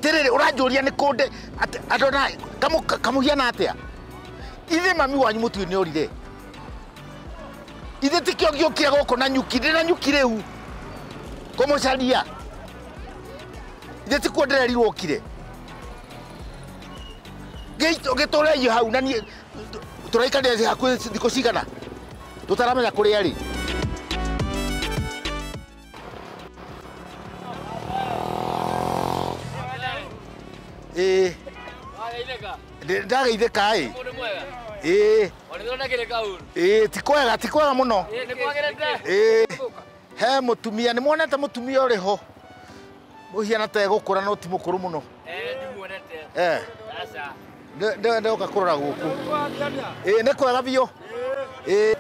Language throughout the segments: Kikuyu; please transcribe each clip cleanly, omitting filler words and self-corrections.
Atiriri uranjuria ni kunde andona kamuhiana atia ithe mami wanyu mutui ni orire ithe tikio giukire guku na nyuki ndina nyuki riu kumucaria ithe tikuo ndirerirwo okire gitureio hau na nie turaikarire hakuhi thikũ cigana tutaramenya kuria ari. Ndageithĩka ĩ ĩ ti kwega ti kwega mũno ĩ he mũtumia nĩ muonete mũtumia ũrĩ ho mũhiana ta egũkũra no ti mũkũrũ mũno ndoka kũrora gũkũ ĩ nĩ kwega biũ ĩ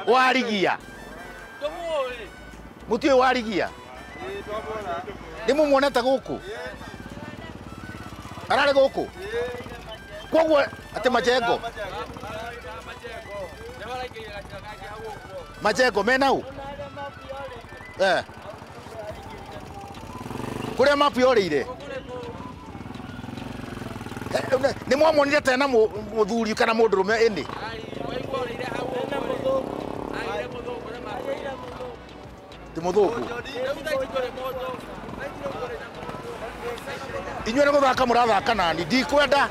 warigia mũtiũĩ warigia nĩ mũmuonete gũkũ ararĩ gũkũ koguo atĩ majengo majengo menau kũrĩa mapu yorĩire nĩ mwamuonire tena mũthuri kana mũndũrũme ĩnĩ ti mũthũngũ inyuĩ nĩ gũthaka mũrathaka nani ndikwenda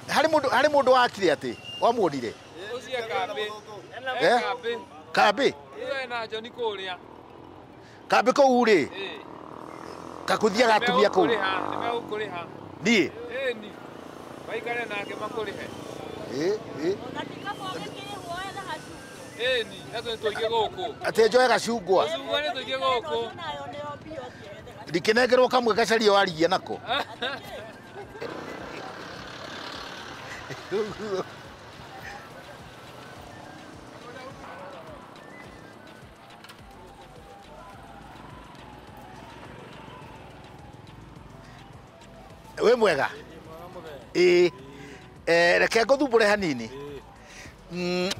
harĩ mũndũ wakire atĩ wamuonire kambĩ kambĩ kũu rĩ kakũthiaga atumia kũu niĩ atĩ njoe gacungwa ndikĩnengerwo kamwe gacarie warigia nako wĩ mwega ĩ reke ngũthumbũre hanini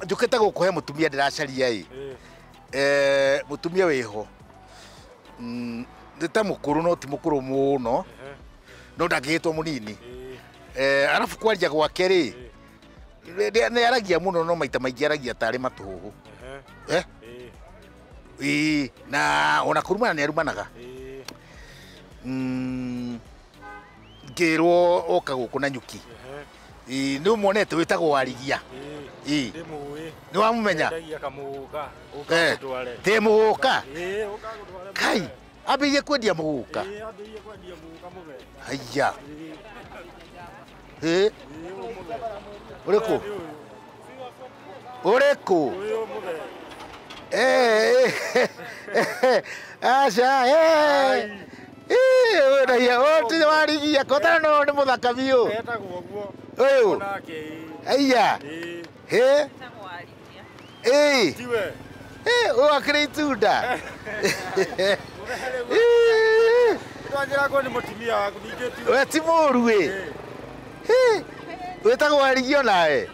njũkĩte gũkũ he mũtumia ndĩracaria ĩ mũtumia wĩho nĩ ta mũkũrũ no ti mũkũrũ mũno no ndangĩgĩtwo mũnini arabu kwaria gwake rĩ nĩ aragia mũno no maita maingĩ aragia tarĩ matũhũhũ ĩ na ona kũrumana nĩ arumanaga ngĩrwo oka gũkũ na nyuki nĩ ũmuonete wĩtagwo warigia nĩ wamũmenya tĩ mũgũka kai ambĩrĩrie kwendia mũgũka haiya ũrĩkũ ũrĩkũ aca ũyũ warigia kotana no nĩ mũthaka biũ ũyũ aiya ũyũ akĩrĩ itunda we ti mũũru ĩ wĩtagwo warigia onawe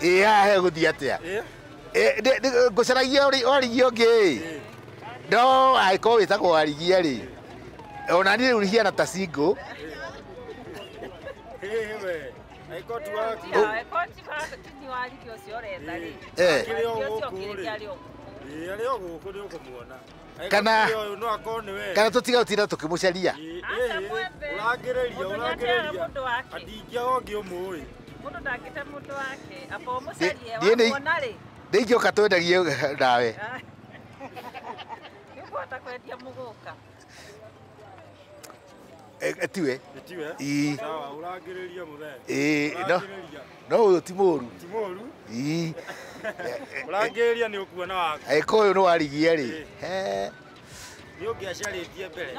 ĩ haha hegũthiĩ atĩa ngũcaragia warigia ũngĩ ĩ no angĩkorwo wĩtagwo warigia rĩ ona niĩ rĩu hiana ta single kana kana tũtiga gũtinda tũkĩmũcaria ndingĩũka twendagie nawe tiwe no no ũyũ ti mũũru ũrangĩrĩria nĩ ũkuona waku angĩkorwo ũyũ nĩ warigia rĩ nĩ ũngĩacarĩtie mbere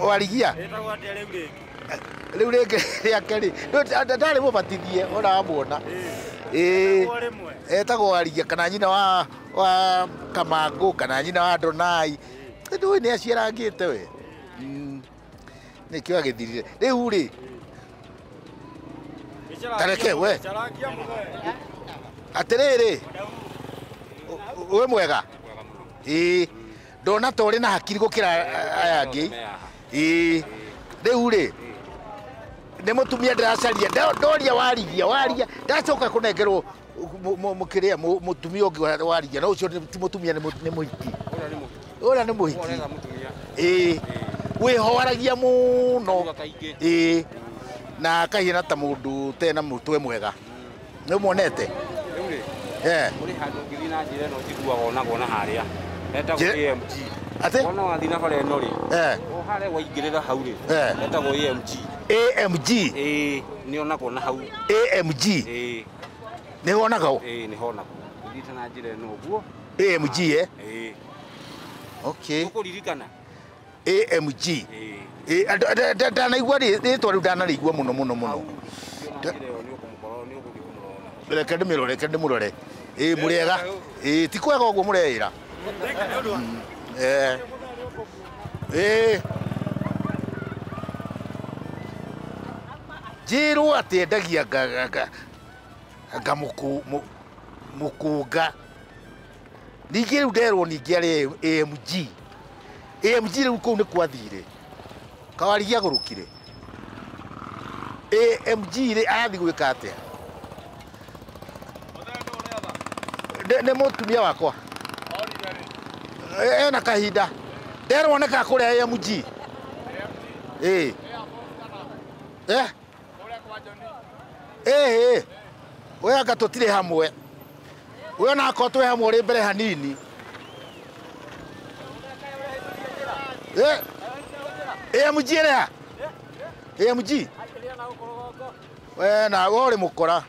warigia rĩu rĩngĩ rĩake rĩ ndarĩ mũbatithie ona wamuona etagwo warigia kana nyina wa Kamangũ kana nyina wa Donai ndũĩ nĩ aciarangĩte we nĩkĩo agĩthirire rĩu rĩ tareke we atĩrĩrĩ Wĩ mwega? Ĩĩ. Ndona ta ũrĩ na hakiri gũkĩra aya angĩ. Ĩĩ. Rĩu rĩ, nĩ mũtumia ndĩracaria, ndoria warigia, waria, ndacoka kũnengerwo mũkĩrĩa mũtumia ũngĩ warigia, no ũcio ti mũtumia nĩ mũhiki. Ũrĩa nĩ mũhiki. Ĩĩ. Wĩhoaragia mũno. Ĩĩ. Na akahiana ta mũndũ ũtarĩ na mũtwe mwega. Nĩ ũmuonete? Rĩu rĩ, kũrĩ handũ ũngĩthiĩ na njĩra ĩno njiguaga onagwo na harĩa. Hetagwo AMG. Atĩ? Wona wathiĩ na bara ĩno rĩ, o harĩa waingĩrĩra hau rĩ, hetagwo AMG. AMG? Ĩĩ, nĩ onagwo na hau. AMG? Ĩĩ. Nĩ honagwo? Ĩĩ, nĩ honagwo. Ũthiĩte na njĩra ĩno ũguo. AMG, eh? Ĩĩ. Okay. Ũkũririkana? AMG. Ĩĩ. Ndanaigua rĩtwa rĩu ndanarĩigua mũno mũno mũno. Reke ndĩmĩrore, reke ndĩmũrore. Ĩĩ, mũrĩega. Ĩĩ, ti kwega ũguo mũreĩra. Ĩĩ. Njĩrwo atĩ endagia nga mũkũnga. Ningĩ rĩu nderwo ningĩ arĩ AMG. AMG rĩu kũu nĩ kwathire. Kawarigia agũrũkire. AMG rĩ arathiĩ gwĩka atĩa? Nĩ mũtumia wakwa. Ena kahinda. Nderwo nĩ kũrĩa AMG. Ĩĩ. Eh? Ĩĩ. We anga tũtirĩ hamwe. We ona akorwo twĩ hamwe ũrĩ mbere hanini. AMG ĩrĩa? AMG? We nawe ũrĩ mũkora.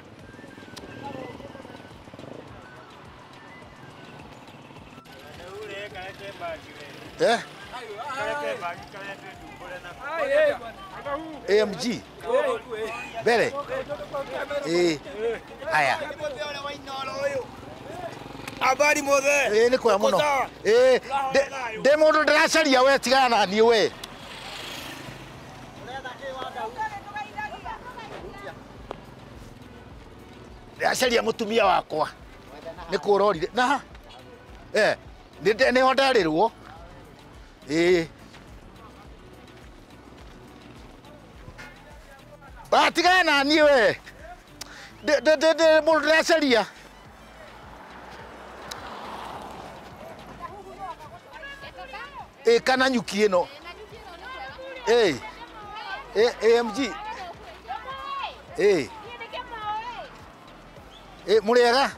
Eh? AMG? Mbere? Ĩĩ. Aya. Habari mothe. Ĩĩ nĩ kwega mũno. Ĩĩ, ndĩ mũndũ ndĩracaria we tigana na niĩ we. Ndĩracaria mũtumia wakwa. Nĩ kũrorire. Na? Eh, nĩho nderĩrwo. Ĩĩ. Tigana na niĩ we. Ndĩ mũndũ ndĩracaria. Ĩĩ kana nyuki ĩno. Ĩĩ. AMG. Ĩĩ. Ĩĩ mũrĩega?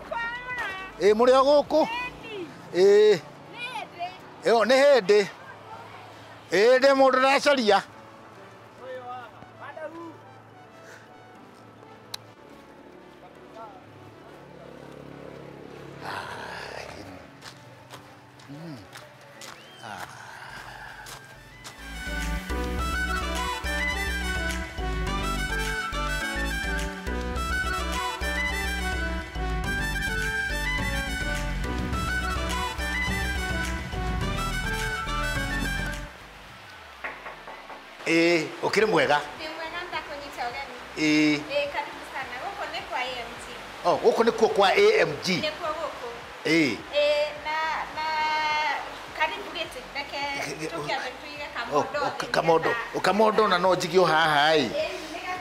Ĩĩ mũrĩ o gũkũ? Ĩĩ. Ĩyo nĩ hĩndĩ. Ĩĩ ndĩ mũndũ ndĩracaria. Ĩĩ, ũkĩrĩ mwega? Ndĩ mwega ndakũnyita ũgeni. Ĩĩ. Ĩĩ, karibu sana. Gũkũ nĩ kwa AMG. Oh, gũkũ nĩkuo kwa AMG. Nĩkuo gũkũ. Ĩĩ. Ĩĩ, na karibu gĩtĩ reke tũkĩambe tũige kamondo. Kamondo, kamondo na no njigio haha ĩ.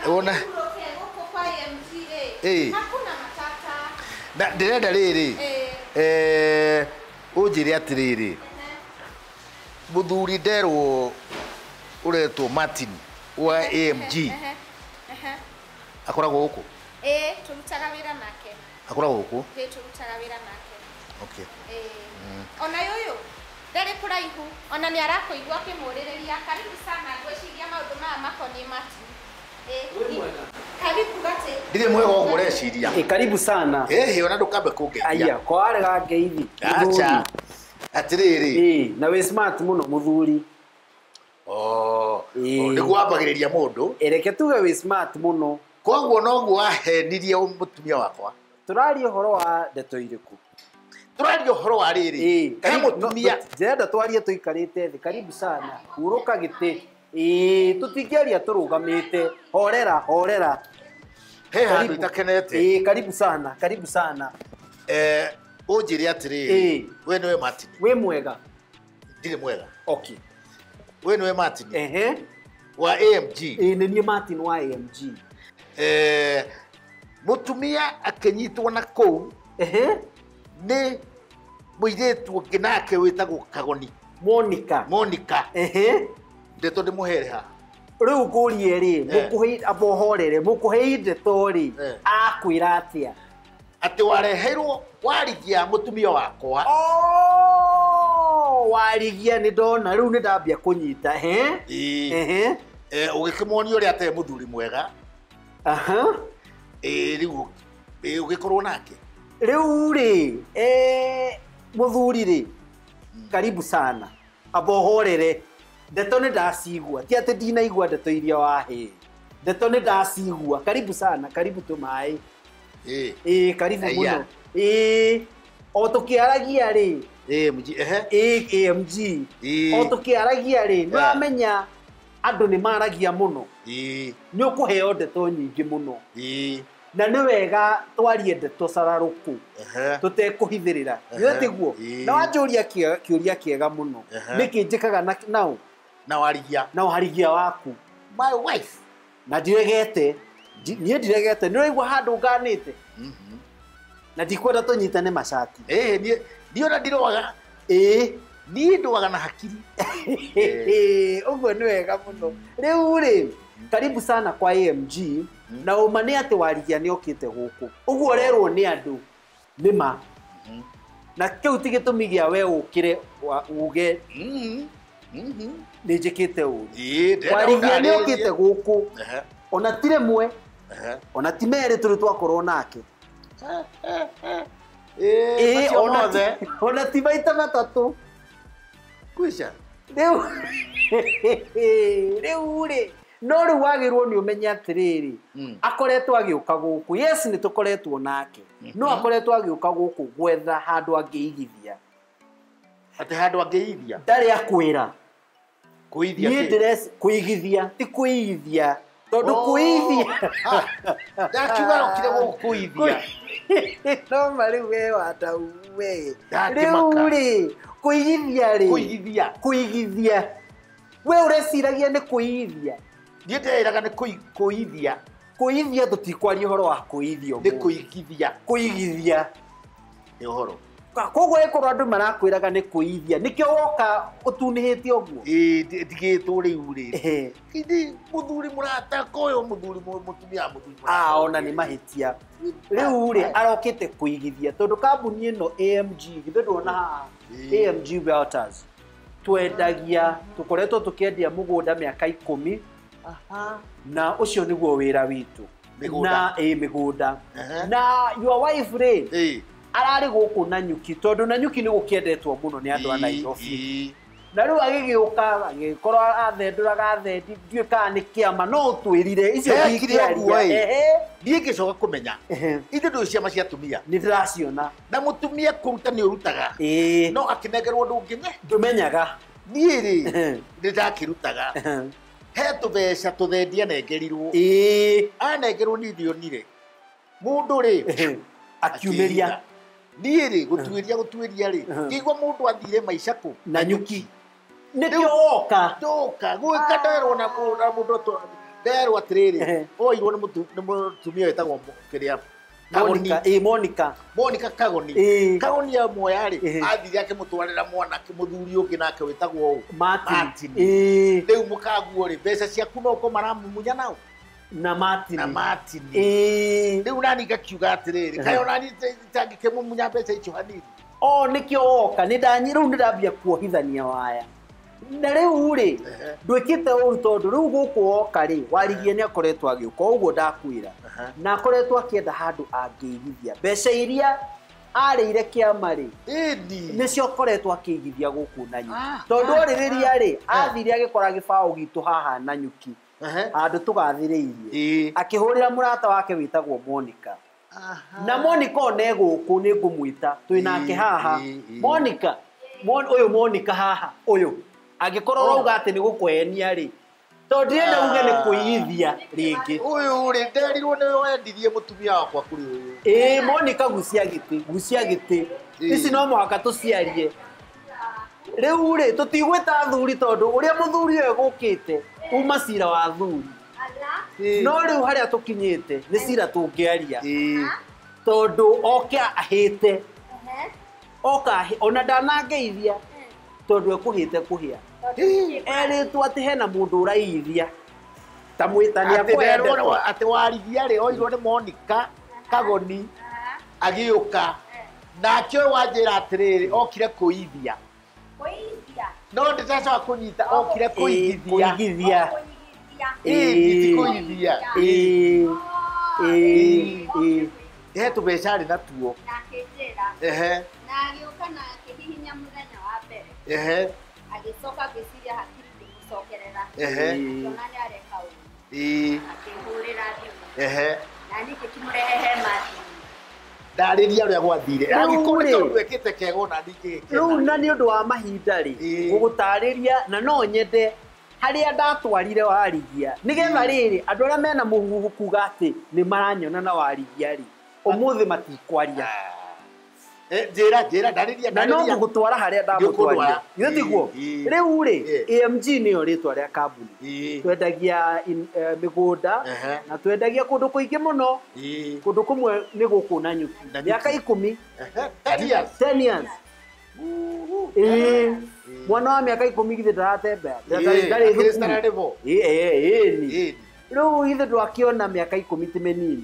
Wona. Gũkũ kwa AMG rĩ. Ĩĩ. Hakuna matata. Na ndĩrenda rĩrĩ. Ĩĩ. Ũnjĩre atĩrĩrĩ. Mũthuri nderwo ũretwo Martin wa AMG. Akoragwo gũkũ? Ĩĩ, tũrutaga wĩra nake. Akoragwo gũkũ? Ĩĩ, tũrutaga wĩra nake. Okay. Ĩĩ. Ona ũyũ ndarĩ kũraihu, ona nĩ arakũigua akĩmũrĩrĩria. Karibu sana, ngwĩciria maũndũ maya makoniĩ Martin. Ĩĩ. Karibu gatĩ. Ndirĩ mwega ũguo ũreciria. Ĩĩ, karibu sana. Ĩhĩ, ona ndũkambe kũngeithia. Aya, ko warega ngeithi. Acha. Atĩrĩrĩ. Ĩĩ, na wĩ smart mũno mũthuri. Oh, nĩguo wambagĩrĩria mũndũ. Reke tuge wĩ smart mũno. Koguo noguo wahenirie mũtumia wakwa. Tũraria ũhoro wa ndeto irĩkũ? Tũraria ũhoro wa rĩrĩ. He mũtumia. Ndĩrenda twarie tũikarĩte thĩ. Karibu sana. Hurũka gĩtĩ. Ĩĩ, tũtingĩaria tũrũgamĩte. Horera, horera. He handũ itakenete. Ĩĩ, karibu sana, karibu sana. Ũnjĩre atĩrĩrĩ, we nĩwe Martin. Wĩ mwega? Ndirĩ mwega. Okay. We nĩwe Martin. Ehe. Wa AMG. Ĩĩ nĩ niĩ Martin wa AMG. Mũtumia akĩnyitwo na kũu. Ehe. Nĩ mũirĩtu ũngĩ nake wĩtagwo Kagoni. Monica. Monica. Ehe. Ndeto ndĩmũhere haha. Rĩu ngũrie rĩ, mũkũhe abohorere, mũkũhe ndeto rĩ, akwĩra atĩa? Atĩ wareheirwo warigia mũtumia wakwa. Oh, warigia nĩ ndona, rĩu nĩ ndambia kũnyita. Ehe. Ehe. Ũgĩkĩmuonia ũrĩa atarĩ mũthuri mwega. Aha. Rĩu ũgĩkorwo nake. Rĩu rĩ, mũthuri rĩ, karibu sana. Abohorere. Ndeto nĩ ndacigua, ti atĩ ndinaigua ndeto iria wahe. Ndeto nĩ ndacigua. Karibu sana, karibu tũmaĩ. Ĩĩ, karibu mũno. Ĩĩ, o tũkĩaragia rĩ. AMG, ehe. Ĩĩ, AMG. O tũkĩaragia rĩ, nĩ wamenya andũ nĩ maragia mũno. Ĩĩ. Nĩ ũkũheo ndeto nyingĩ mũno. Ĩĩ. Na nĩ wega twarie ndeto cararũkũ. Tũtekũhithĩrĩra. Nĩ tiguo? Na wanjũria kĩũria kĩega mũno. Nĩkĩ njĩkaga nao? Na warigia. Na warigia waku. My wife. Na ndiregete. Niĩ ndiregete. Nĩ ũraigua handũ nganĩte? Na ndikwenda tũnyitane macati. Ĩĩ, niĩ ona ndirwaga. Ĩĩ. Niĩ ndwaga na hakiri. Ũguo nĩ wega mũno. Rĩu rĩ, karibu sana kwa AMG. Na ũma nĩ atĩ warigia nĩ okĩte gũkũ. Ũguo ũrerwo nĩ andũ nĩ ma. Na kĩu ti gĩtũmi gĩa we ũkĩre uge nĩ njĩkĩte ũru. Warigia nĩ okĩte gũkũ. Ona ti rĩmwe, ona ti merĩ tũrĩ twakorwo nake. Ona ti maita matatũ. Kwisha. Rĩu rĩ, no rĩu wagĩrĩirwo nĩ ũmenye atĩrĩrĩ, akoretwo agĩũka gũkũ. Yes, nĩ tũkoretwo nake. No akoretwo agĩũka gũkũ gwetha handũ angĩigithia. Atĩ handũ angĩigithia? Ndarĩ akwĩra. Kũigithia Niĩ kĩ? ndĩreci kũigithia, ti kũigithia. Tondũ kũigithia. Ndakiuga okire gũkũ kũigithia. No ma rĩu we wandau we. Ndakĩmaka. Rĩu rĩ, kũigithia rĩ. Kũigithia. Kũigithia. We ũreciragia nĩ kũigithia. Niĩ ndĩreraga nĩ kũigithia. Kũigithia tũtikwaria ũhoro wa kũigithia Nĩ ũmũthĩ. kũigithia. Kũigithia. Nĩ ũhoro. Koguo ĩkorwo andũ marakwĩraga nĩ kũigithia, nĩkĩo woka ũtunĩhĩte ũguo? Ĩĩ, ndigĩtwo rĩu rĩ. Githĩ mũthuri mũrata koyo mũthuri mũtumia wa mũthuri mũrata. Ah, ona nĩ mahĩtia. Rĩu rĩ, arokĩte kũigithia tondũ kambuni ĩno AMG, githĩ ndũona haha? AMG Realtors. Twendagia, tũkoretwo tũkĩendia mũgũnda mĩaka 10. Na ũcio nĩguo wĩra witũ. Mĩgũnda. Na ĩ mĩgũnda. Na your wife rĩ, ararĩ gũkũ Nanyuki tondũ Nanyuki nĩ gũkĩendetwo mũno nĩ andũ a Nairobi. Na rĩu agĩgĩũka agĩkorwo athendũraga thendi, ndiũĩ kana nĩ kĩama, no ũtwĩrire icio Ekire ũguo ĩ. Ehe. Niĩ ngĩcoka kũmenya. Ithuĩ ndũĩ ciama cia atumia. Nĩ ndĩraciona. Na mũtumia kũruta nĩ ũrutaga. No akĩnengerwo ndũngĩme. Ndũmenyaga. Niĩ rĩ, nĩ ndakĩrutaga. He tũbeca tũthendi anengerirwo. Anengerwo niĩ ndionire. Mũndũ rĩ, Akiumĩria. Niĩ rĩ, gũtuĩria gũtuĩria rĩ, ngĩigua mũndũ athire maica kũ? Nanyuki. Nĩkĩo woka. Ndoka, gwĩka nderwo na mũndũ nderwo atĩrĩrĩ, oirwo nĩ mũtumia wĩtagwo kĩrĩa Monica, ĩĩ Monica. Monica Kagoni. Kagoni amuoya rĩ, athire akĩmũtwarĩra mwanake mũthuri ũngĩ nake wĩtagwo ũ? Martin. Rĩu mũkaguo rĩ, mbeca ciaku no ũkorwo maramumunya nao. Na Martin. Na Martin. Rĩu nani ngakiuga atĩrĩrĩ, kaĩ onani itangĩkĩmumunya mbeca icio hanini. O nĩkĩo woka, nĩ ndanyi rĩu nĩ ndambia kuohithania waya. Na rĩu rĩ, ndwĩkĩte ũru tondũ rĩu gũkũ woka rĩ, warigie nĩ akoretwo agĩũka, ũguo ndakwĩra. Na akoretwo akĩenda handũ angĩigithia. Mbeca iria arĩire kĩama rĩ, nĩcio akoretwo akĩigithia gũkũ Nanyuki. Tondũ orĩrĩria rĩ, athire agĩkora gĩbaũ gitũ haha Nanyuki. Handũ tũgathĩrĩirie. Akĩhũrĩra mũrata wake wĩtagwo Monica. Na Monica one gũkũ nĩ ngũmwĩta, twĩ nake haha. Monica, ũyũ Monica haha, ũyũ. Angĩkorwo ũrauga atĩ nĩ gũkũhenia rĩ, Tondũ ndĩrenda uge nĩ kũiyithia rĩngĩ. Ũyũ rĩ nderirwo nĩ wendirie mũtumia wakwa kũrĩ ũyũ. Ĩĩ Monica gucia gĩtĩ, gucia gĩtĩ. Ici no mũhaka tũciarie. Rĩu rĩ tũtigwĩta athuri tondũ ũrĩa mũthuri ũyũ egũkĩte uma cira wa athuri. No rĩu harĩa tũkinyĩte nĩ cira tũngĩaria. Tondũ oke ahĩte. Oka ona ndanangeithia tondũ ekũhĩte kũhĩa. Erĩtwo atĩ hena mũndũ ũraiyithia. Ta mwĩtania kwenda. Atĩ warigia rĩ oirwo nĩ Monica Kagoni agĩũka. Nake ũyũ wanjĩra atĩrĩrĩ okire kũiyithia. No ndĩracoka kũnyita okire kũigithia. Kũigithia. Ĩĩ ti kũiyithia. Ĩĩ. Ĩĩ. He tũbeca arĩ natuo. Na akĩnjĩra. Ehe. Na agĩũka na akĩhihinya mũthenya wa mbere. Ehe. Agĩcoka ngwĩciria hakiri ndĩmũcokerera. Ehe. Akĩona nĩ areka ũru. Ĩĩ. Akĩhũrĩra thimũ. Ehe. Na niĩ ngĩkĩmũrehe he Martin. Ndarĩria ũrĩa gwathire. Angĩkorwo nĩ tondũ ekĩte kega ona niĩ ngĩgĩkena. Rĩu na nĩ ũndũ wa mahinda rĩ, ngũgũtarĩria na no nyende harĩa ndatwarire warigia. Nĩgetha rĩrĩ andũ arĩa mena mũhuhu kuga atĩ nĩ maranyona na warigia rĩ, ũmũthĩ matikwaria. Njĩra njĩra ndarĩria na no ngũgũtwara harĩa ndamũtwarire. Githĩ tiguo? Rĩu rĩ AMG nĩyo rĩtwa rĩa kambuni. Twendagia mĩgũnda na twendagia kũndũ kũingĩ mũno. Kũndũ kũmwe nĩ gũkũ Nanyuki. Mĩaka 10. 10 years. 10 years. Mwana wa mĩaka 10 githĩ ndaratembea. Ndarĩ thukuru. Ĩĩ. Rĩu ithe ndwakĩona mĩaka 10 ti mĩnini.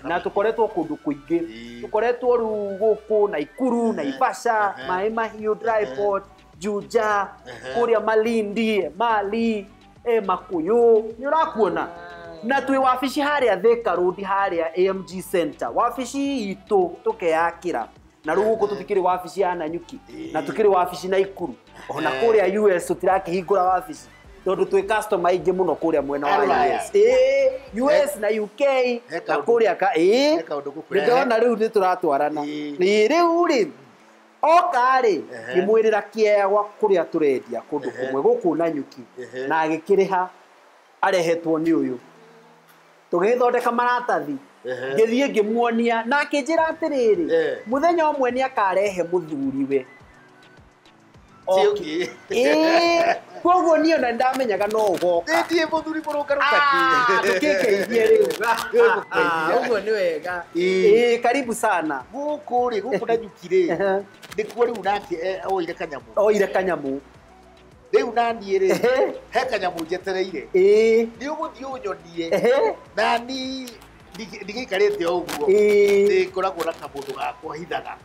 Na tũkoretwo kũndũ kũingĩ. Tũkoretwo rĩu gũkũ Naikuru, Naivasha, Maĩ Mahiũ, Dryport, Juja, kũrĩa Malindi, Mali, Makuyu. Nĩ ũrakuona? Na twĩ wabici harĩa Thika Road harĩa AMG Center. Wabici itũ tũkeyakĩra. Na rĩu gũkũ tũtikĩrĩ wabici ya Nanyuki. Na tũkĩrĩ wabici Naikuru. Ona kũrĩa US tũtirakĩhingũra wabici. Tondũ twĩ customer aingĩ mũno kũrĩa mwena wa US. Ĩĩ, US na UK na kũrĩa ka ĩĩ. Nĩndona rĩu nĩ tũratwarana. Ĩĩ rĩu rĩ oka rĩ ngĩmwĩrĩra kĩea gwa kũrĩa tũrendia kũndũ kũmwe gũkũ Nanyuki na agĩkĩrĩha arehetwo nĩ ũyũ. Tũgĩgĩthondeka maratathi. Ngĩthiĩ ngĩmuonia na akĩnjĩra atĩrĩrĩ mũthenya ũmwe nĩ akarehe mũthuriwe. Koguo niĩ ona ndamenyaga no ũgoka. Ndiĩ mũthuri mũrũngarũ takĩ. Tũkĩngeithie rĩu. Ũguo nĩ wega. Ĩĩ karibu sana. Gũkũ rĩ gũkũ Nanyuki rĩ nĩkuo rĩu nake oire kanyamũ. Oire kanyamũ. Rĩu naniĩ rĩ he kanyamũ njetereire. Ĩĩ. Nĩ ũgũthiĩ ũnyonie. Nani ndigĩikarĩte o ũguo. Nĩ ngoragwo na kamũndũ gakwa hithaga.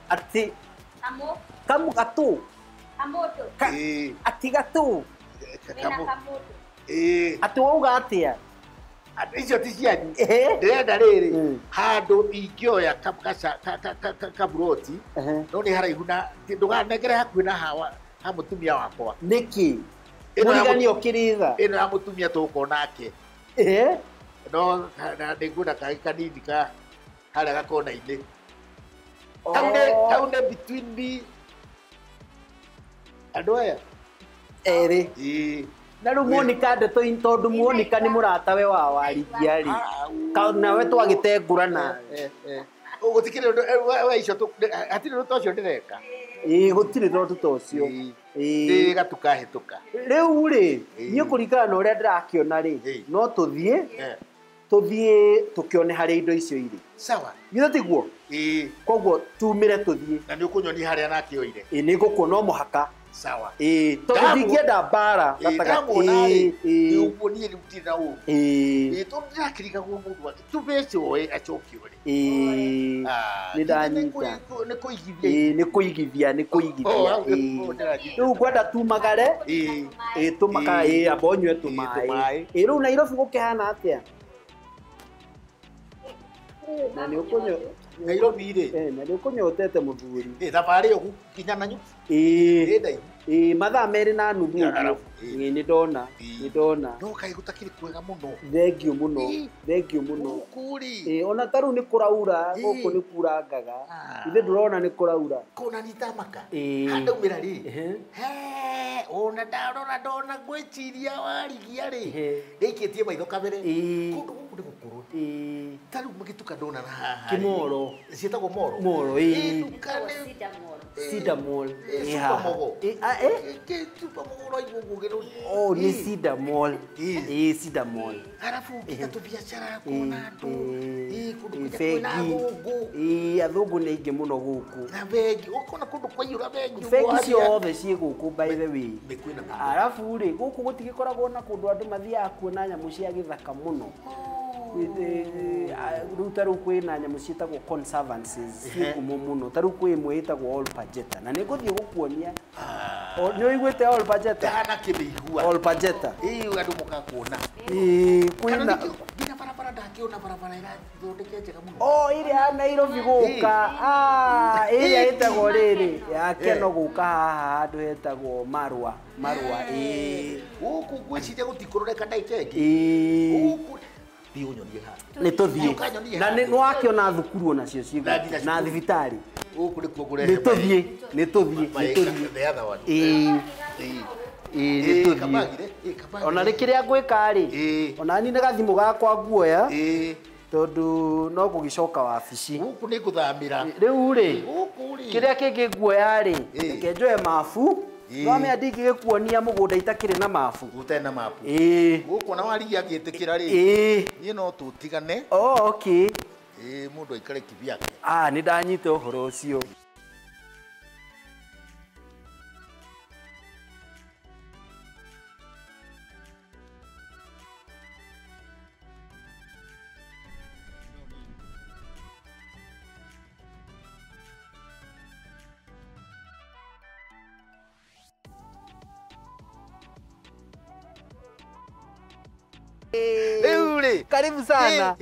Atĩ kamu gatũ. Atĩ gatũ. Atĩ wauga atĩa? Icio ti cianyu. Ndĩrenda rĩrĩ handũ ingĩoya kaburoti no nĩ haraihu na ndũganengere hakuhĩ na hawa ha mũtumia wakwa. Nĩkĩ? Mũrigani ũkĩrĩ tha? Ĩno ya mũtumia tũgũkorwo nake. No nĩnguona kangĩ kanini ka harĩa gakona-inĩ. Kau nĩ between me andũ aya erĩ. Na rĩu Monica ndeto tondũ Monica nĩ mũratawe wa warigia rĩ nawe twagĩtengũra nawe. Gũtikĩrĩ ũndũ we icio hatirĩ ũndũ ta ũcio ndĩreka. Ĩĩ gũtirĩ ũndũ ta ũcio. Nĩ gatukahĩtũka. Rĩu rĩ niĩ kũringana na ũrĩa ndĩrakĩona rĩ no tũthiĩ tũthiĩ tũkĩone harĩa indo icio irĩ. Sawa. Githĩ tiguo? Ĩĩ. Koguo tumĩre tũthiĩ. Na nĩ ũkũnyonia harĩa nake oire. Ĩĩ nĩ ngũkuona no mũhaka. Sawa. Ĩĩ tondũ ndingĩenda mbara gatagatĩ. Ĩĩ ũguo niĩ rĩu ndirĩ na ũũru. Ĩĩ. Ĩĩ tondũ ndĩrakĩrigagwo mũndũ wake tũbeca oe acoke ore. Ĩĩ. Nĩ ndanyita. Nĩ kũigithia. Ĩĩ nĩ kũigithia nĩ kũigithia. Ĩĩ. Rĩu ngwenda tumagare. Ĩĩ. Ĩĩ tũmaka ĩĩ amba ũnyue tũmaĩ. Ĩĩ rĩu Nairobi gũkĩhana atĩa? Na nĩ ũkũnyua Nairobi rĩ. Na nĩ ũkũnyotete mũthuri. Ĩĩ thabarĩ ĩyo nginya Nanyuki. Ĩĩ. Ĩĩ ndaihu. Ĩĩ mathaa 2.5 ũguo. Ĩĩ nĩ ndona, nĩ ndona. No kaĩ gũtakĩrĩ kwega mũno. Thengiũ mũno, thengiũ mũno. Gũkũ rĩ. Ĩĩ ona ta rĩu nĩ kũraura, gũkũ nĩ kurangaga. Ithe ndũrona nĩ kũraura. Kona nĩ tamaka. Ĩĩ. Handaumĩra rĩ. He, ona ndarora ndona ngwĩciria warigia rĩ. Ndĩikĩtie maitho kabere. Kũndũ gũkũ nĩ gũkũrũ. Ĩĩ. Ta rĩu mũgĩtuka ndona na haha. Kĩmoro. Ciĩtagwo moro. Moro, ĩĩ. Nduka nĩ Cedar Mall. Ĩĩ, Haha. Super Ĩĩ, a, ĩ? Super Mogo ũraigua ũguo ũgĩrũ. Oh, nĩ Cedar Mall. Ĩĩ, Cedar Mall. Arabu nginya tũbiacara kuona andũ. Ĩĩ, kũndũ Ĩĩ, nginya kwĩna bengi. athũngũ. Ĩĩ, athũngũ nĩ aingĩ mũno gũkũ. Na bengi, ũkona kũndũ kwaiyũra bengi. Bengi ciothe ciĩ gũkũ by the way. Kwĩna Arabu rĩ, gũkũ gũtigĩkoragwo na kũndũ andũ mathiaga kuona nyamũ cia gĩthaka mũno. Rĩu ta rĩu kwĩna nyamũ ciĩtagwo conservancies ciĩ ngumo mũno. Ta rĩu kwĩ ĩmwe ĩtagwo Ol Pajeta. Na nĩ ngũthiĩ gũkuonia. Nĩ ũiguĩte Ol Pajeta? Ndanakĩmĩigua. Ol Pajeta. Ĩĩ, andũ mokaga kuona. Ĩĩ, Kana kwĩna nĩkĩo nginya barabara ndakĩona barabara ĩrathondeke njega mũno. Oh, ĩrĩa ya Nairobi gũka. Ah, ĩrĩa ĩtagwo rĩrĩ ya Keno gũka haha handũ hetagwo Marua. Marua, ĩĩ. Gũkũ ngwĩciria gũtikũroreka ndagĩka ĩngĩ. Ĩĩ. Gũkũ thiĩ ũnyonie haha. Nĩ tũthiĩ. Ũkanyonie Na haha. nĩ wakĩona thukuru onacio ciĩ Na gũkũ, nginya na cukuru. thibitarĩ. Gũkũ nĩkuo ngũrehe Nĩ tũthiĩ, nĩ tũthiĩ, nĩ tũthiĩ. The other one. Ĩĩ. Ĩĩ. Ĩĩ, nĩ Ĩĩ, tũthiĩ. kabagire, ĩĩ, kabagire. Ona nĩ kĩrĩa ngwĩka rĩ, ona niĩ nĩ gathimũ gakwa nguoya, tondũ no gũgĩcoka wabici. Gũkũ nĩ ngũthamĩra. Rĩu rĩ, Gũkũ rĩ. kĩrĩa kĩngĩ nguoya rĩ, reke njoe mabu. Nĩwamenya ndingĩgĩkuonia mũgũnda itakĩrĩ na mabu. Gũtarĩ na mabu. Ĩĩ. Gũkũ ona warigia angĩtĩkĩra rĩ. Ĩĩ. Niĩ no tũtigane. Oh, okay. Ĩĩ, mũndũ aikare kivyake. Ah, nĩ ndanyita ũhoro ũcio. Rĩu rĩ. Karibu sana.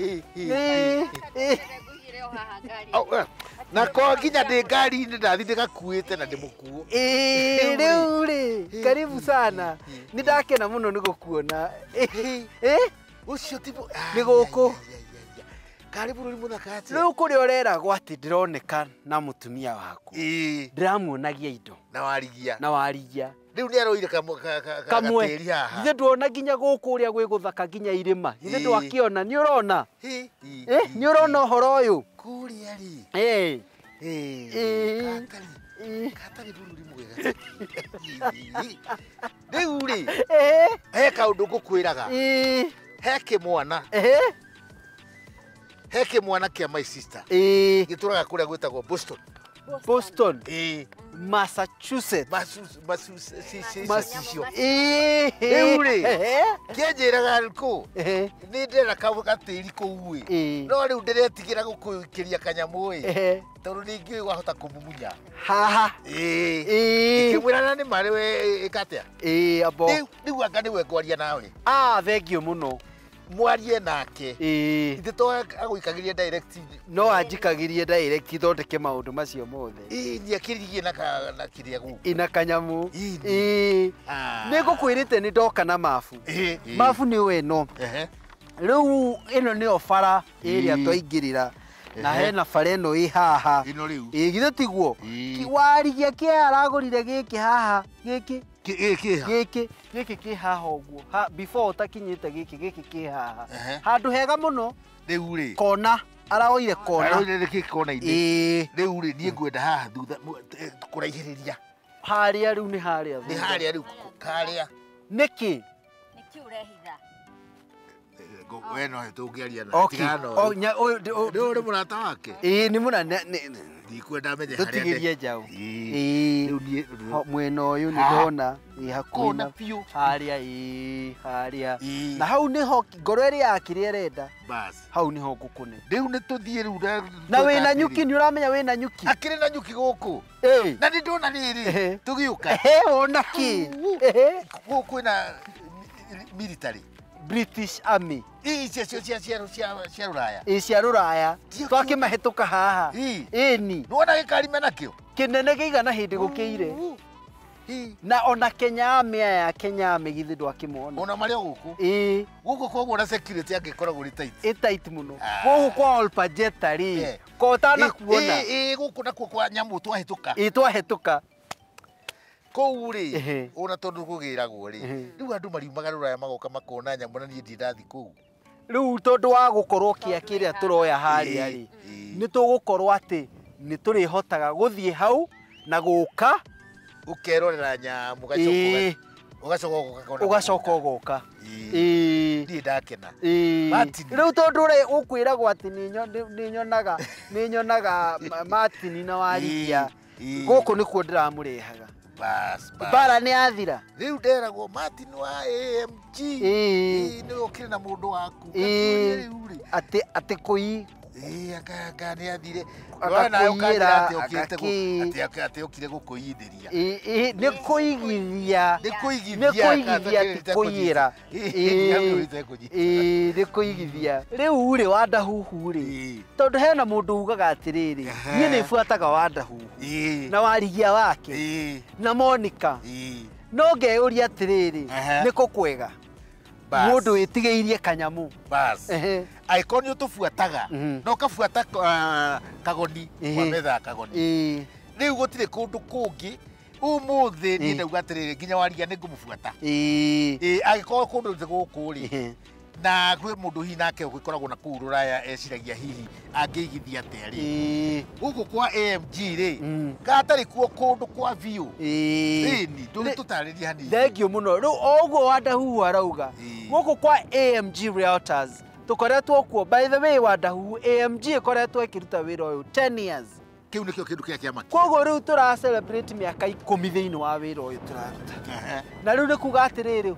Na ko nginya ndĩ ngari-inĩ ndathi ndĩgakuĩte na ndĩmũkuo. Ĩĩ, rĩu rĩ, karibu sana. Nĩ ndakena mũno nĩ gũkuona. Ĩ? Ũcio ti Nĩ gũkũ. Karĩ bũrũri mũthaka atĩa? Rĩu kũrĩa ũreragwo atĩ ndĩroneka na mũtumia waku. Ĩĩ. Ndĩramuonagia indo. Na warigia. Na warigia. Rĩu nĩ aroire Kamwe. gatĩri haha. Ithe ndwona nginya gũkũ ũrĩa gwĩ gũthaka nginya irĩma. Ithe ndwakĩona, nĩ ũrona? Nĩ ũrona ũhoro ũyũ? Kũrĩa rĩ. Ĩĩ. Ĩĩ. Katarĩ bũrũri mwega. Rĩu rĩ. He kaũndũ ngũkwĩraga. He kĩmwana. He kĩmwana kĩa my sister. Gĩtũraga kũrĩa gwĩtagwo Boston. Boston. Ĩĩ. Massachusetts. Massachusetts. Ĩĩ. Rĩu rĩ, kĩanjĩraga kũ nĩ ndĩrenda gatĩri kũu ĩ, no rĩu ndĩretigĩra gũkũikĩria kanyamũ ĩ, tondũ ningĩ wahota kũmumunya haha. Ĩĩ. Ngĩmwĩra na nĩ marĩ we ĩka atĩa? Ĩĩ, abo. Rĩu anga nĩwe ngwaria nawe. Ah, thengiũ mũno. Mwarie nake. Ĩĩ. Ithe to agũikagĩrie direct. No anjikagĩrie direct thondeke maũndũ macio mothe. Ĩĩ, nĩ akĩrigie na kĩrĩa gũkũ. Ĩna kanyamũ. Ĩĩ. Nĩ ngũkwĩrĩte nĩ ndoka na mabu. Mabu nĩ ĩno. Rĩu ĩno nĩyo bara ĩrĩa twaingĩrĩra. Na hena bara ĩno ĩ haha. Ĩno rĩu. Ĩĩ, githĩ tiguo? Warigia kĩ aragũrire gĩkĩ haha, gĩkĩ. Gĩkĩ gĩkĩ kĩ haha ũguo. Before ũtakinyĩte gĩkĩ, gĩkĩ kĩ haha. Handũ hega mũno. Rĩu rĩ. Kona, araoire kona. Araoire gĩkĩ kona-inĩ. Ĩĩ. Rĩu rĩ, niĩ ngwenda haha thutha kũraihĩrĩria. Harĩa rĩu nĩ harĩa Nĩ harĩa rĩu, harĩa. Nĩkĩ? Nĩkĩ ũrehitha? We no tũngĩaria na Okay. tigana Oh, nya, ũyũ Nĩ ũrĩ mũrata wake? Ĩĩ, nĩ mũra Ndikwenda amenye harĩa Tũtigĩrie njaũ. Ĩĩ. Rĩu niĩ mwena ũyũ nĩ ndona ĩ hakuhĩ Kona na biũ. Harĩa ĩĩ, harĩa. Na hau nĩho ngoro ĩrĩa yakĩrĩa ĩrenda. Bas. Hau nĩho ngũkũne. Rĩu nĩ tũthiĩ rĩu Na wĩna nyuki, nĩ ũramenya wĩna nyuki? Akĩrĩ na nyuki gũkũ. Ĩĩ. Na nĩ ndona rĩrĩ tũgĩũka. Wona kĩ? Gũkũ kwĩna military. British Army. Ĩĩ, icio cia rũraya. Ĩĩ, cia rũraya. Na ona Kenya Army aya Kenya Army githĩ ndwakĩmona. Ona marĩ o gũkũ. Ĩĩ. Gũkũ koguo na security angĩkoragwo ĩ tight. Ĩ tight mũno. Gũkũ kwa Olpajeta rĩ, ko ũtanakuona. Ĩĩ gũkũ nakuo kwa nyamũ twahĩtũka. Ĩĩ twahĩtũka. Kũu rĩ, ona tondũ kũgĩragwo rĩ, rĩu andũ mariumaga rũraya magoka makona nyamũ na niĩ ndirĩ ndathiĩ kũu. Rĩu tondũ wa gũkorwo kĩa kĩrĩa tũroya harĩa rĩ, nĩ tũgũkorwo atĩ nĩ tũrĩhotaga gũthiĩ hau na gũka ũkerorera nyamũ ũgacoka ũgacoka ũgoka. Niĩ ndakena. Rĩu tondũ ũrĩa ũkwĩragwo atĩ nĩ nyonaga Martin na Warigia, gũkũ nĩkuo ndĩramũrehaga. Bara nĩ yathira. Rĩu nderagwo Martin wa AMG nĩ ũkire na mũndũ waku. Atĩ atĩ kũi anga nĩ athire. Wona ũkanjĩra atĩ ũkire gũkũiyithĩria. Nĩ kũigithia. Nĩ kũigithia. Nĩ kũigithia ti kũiyĩra. Nĩ kũigithia. Rĩu rĩ Wandahuhu rĩ, tondũ hena mũndũ ugaga atĩrĩrĩ, niĩ nĩ buataga Wandahuhu na Warigia wake na Monica, no ngeyũria atĩrĩrĩ, nĩ kũ kwega mũndũ wĩtigĩirie kanyamũ. Angĩkorwo nĩ ũtũbuataga na ũkabuata kagoni kwa metha ya kagoni, rĩu gũtirĩ kũndũ kũngĩ. Ũmũthĩ niĩ ndauga atĩrĩrĩ, nginya Warigia nĩ ngũmũbuata. Angĩkorwo kũndũ ti gũkũ rĩ, na kwĩ mũndũ hihi nake ũgĩkoragwo na kũu rũraya eciragia hihi angĩigithia atĩa rĩ, gũkũ kwa AMG rĩ, gatarĩ kuo kũndũ kwa biũ. Ĩni ndũgĩtũtarĩrie hanini. Thengiũ mũno. Rĩu o ũguo Wandahuhu arauga, gũkũ kwa AMG Realtors tũkoretwo kuo. By the way, Wandahuhu, AMG ĩkoretwo ĩkĩruta wĩra ũyũ 10 years. Kĩu nĩkĩo kĩndũ kĩrĩa kĩamakia. Koguo rĩu tũra celebrate mĩaka 10 thĩinĩ wa wĩra ũyũ tũraruta. Na rĩu nĩ kuga atĩrĩrĩ,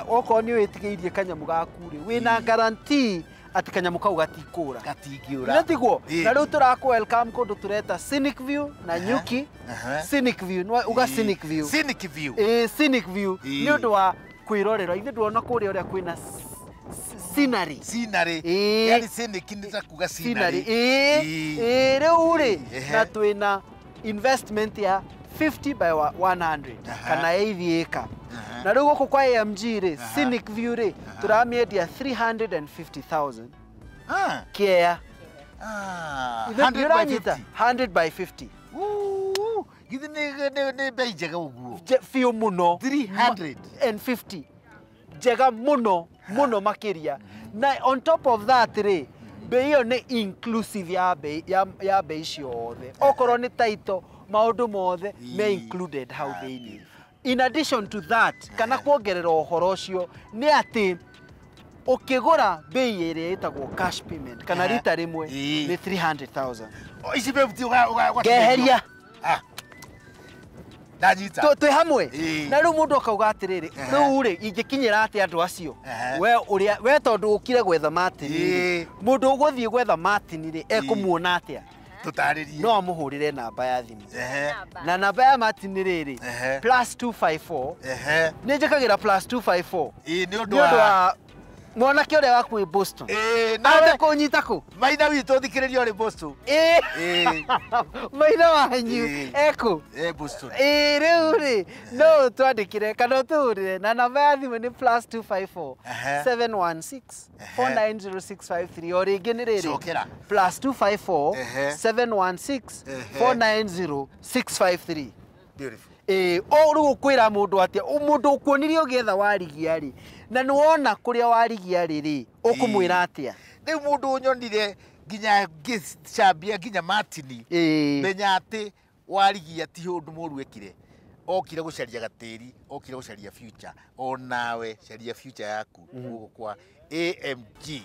okorwo nĩ wĩtigĩirie kanyamũ gaku rĩ, wĩna guarantee atĩ kanyamũ kau gatikũra. Gatingĩũra. Nĩ tiguo? Na rĩu tũrakũ welcome kũndũ tũreta Scenic View na Nyuki. Scenic View, nĩ uga Scenic View. Scenic View. Ĩĩ, Scenic View nĩ ũndũ wa kwĩrorera. Ithuĩ ndũrona kũrĩa ũrĩa kwĩna scenery. Scenery. Yani scenic nĩ ta kuga scenery. Ĩĩ, rĩu rĩ, na twĩna investment ya 50 by 100 kana 80 acre. Na rĩu gũkũ kwa AMG rĩ, Scenic View rĩ, tũramĩendia 350,000. Kĩa. 100 by 50. 100 by 50. Githĩ nĩ bei njega ũguo? Biũ mũno. 350. Njega mũno mũno makĩria. Na on top of that rĩ, bei ĩyo nĩ inclusive ya bei ya bei ciothe. Okorwo nĩ title, maũndũ mothe me included hau thĩinĩ. In addition to that, kana kuongerera ũhoro ũcio nĩ atĩ ũkĩgũra bei ĩrĩa ĩtagwo cash payment kana rita rĩmwe nĩ 300,000. Ici bei ngeheria. Ndanyita. Twĩ hamwe. Na rĩu mũndũ akauga atĩrĩrĩ, rĩu rĩ ingĩkinyĩra atĩa andũ acio? We ũrĩa we tondũ ũkire gwetha Martin rĩ, mũndũ ũgũthiĩ gwetha Martin rĩ ekũmuona atĩa? Tũtarĩrie. No amũhũrĩre namba ya thimũ. Na namba ya Martin rĩrĩ +254. Nĩ njĩkagĩra +254. Nĩ ũndũ wa mwanake ũrĩa waku wĩ Boston. Nawe kũnyita kũ? Maitha witũ thikĩrĩria ũrĩ Boston. Maitha wanyu ekũ? Boston. Rĩu rĩ no ũtwandĩkĩre kana ũtũhũrĩre na namba ya thimũ nĩ +254 716 490653. O rĩngĩ nĩ rĩrĩ +254 716 490653. Beautiful. O rĩu ũkwĩra mũndũ atĩa? Mũndũ ũkuonirie ũgĩetha Warigia rĩ, na nĩ wona kũrĩa Warigia rĩ rĩ, ũkũmwĩra atĩa? Rĩu mũndũ ũnyonire nginya ngĩcambia nginya Martin, menya atĩ Warigia ti ũndũ mũru ekire. Okire gũcaria gatĩri, okire gũcaria future. O nawe caria future yaku gũkũ kwa AMG.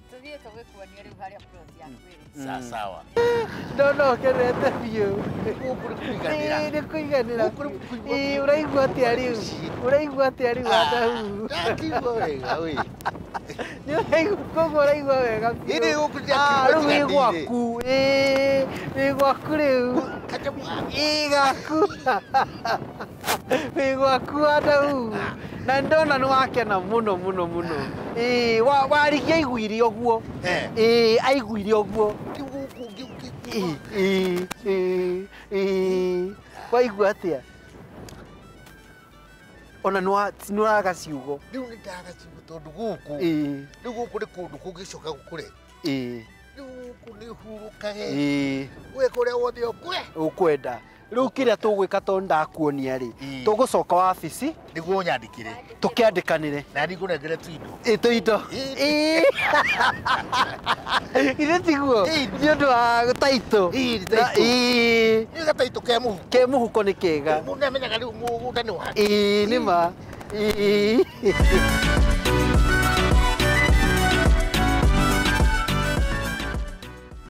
Tũthiĩ tũgĩkuonie rĩu harĩa plot yaku ĩrĩ. Sawa sawa. No kenete biũ. Gũkũ nĩ kũiganĩra. Nĩ kũiganĩra. Ũraigua atĩa rĩu? Ũraigua atĩa rĩu Wandahuhu? Ndakĩigua wega wĩ. Nĩ ũraigua koguo ũraigua wega biũ. Ĩni gũkũ ndakĩigua Rĩu wĩ gwaku. Wĩ gwaku rĩu. Gaku. Wĩ gwaku Wandahuhu. Na ndona nĩ wakena mũno mũno mũno. Warigia aiguire ũguo. Aiguire ũguo. Waigua atia? Ona nĩ ũraga ciugo. Rĩu nĩ ndaga ciugo tondũ gũkũ. Ĩĩ. Rĩu gũkũ nĩ kũndũ kũngĩcoka gũkũre. Ĩĩ. Rĩu gũkũ nĩ hurũkage. Ĩĩ. Wĩ kũrĩa wothe ũkwe. Ũkwenda. Rĩu kĩrĩa tũgwĩka tondũ ndakuonia rĩ, Ĩĩ. tũgũcoka wabici Nĩguo ũnyandĩkĩre. tũkĩandĩkanĩre. Na niĩ ngũnengere tuindo. Ĩ tũindo. Ĩĩ. Ĩĩ. Githĩ tiguo? Ĩĩ. Nĩ ũndũ wa taitũ. Ĩĩ, nĩ taitũ. Ĩĩ. Nĩ gataitũ ke mũhuko. Ke mũhuko nĩ kega. Mũndũ nĩamenyaga rĩu mũgũnda nĩ wake. Ĩĩ nĩ ma. Ĩĩ.